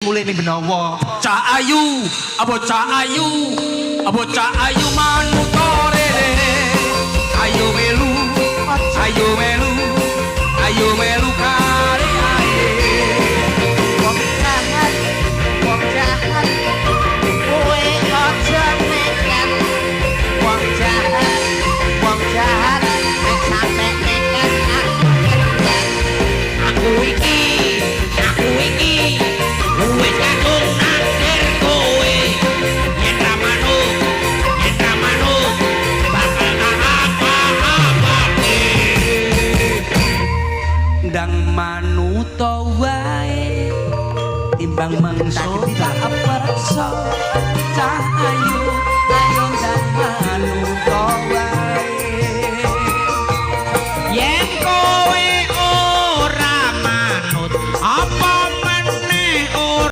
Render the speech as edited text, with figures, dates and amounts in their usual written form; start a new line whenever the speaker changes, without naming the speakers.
Mulih ning Benowo.
Cah ayu, apa cah ayu, apa cah ayu manut rene. Ayo melu, ayo melu, ayo melu kare ae.
Wong jahat, wong jahat, kowe aja nekat. Wong jahat, wong jahat, nek sampe nekat aku kendat.
Aku iki wis kadung naksir kowe. Yen ra manut, yen ra manut, bakal tak apa-apake.
Ndang manuto wae timbang mangsa tak peksa. Cah ayu.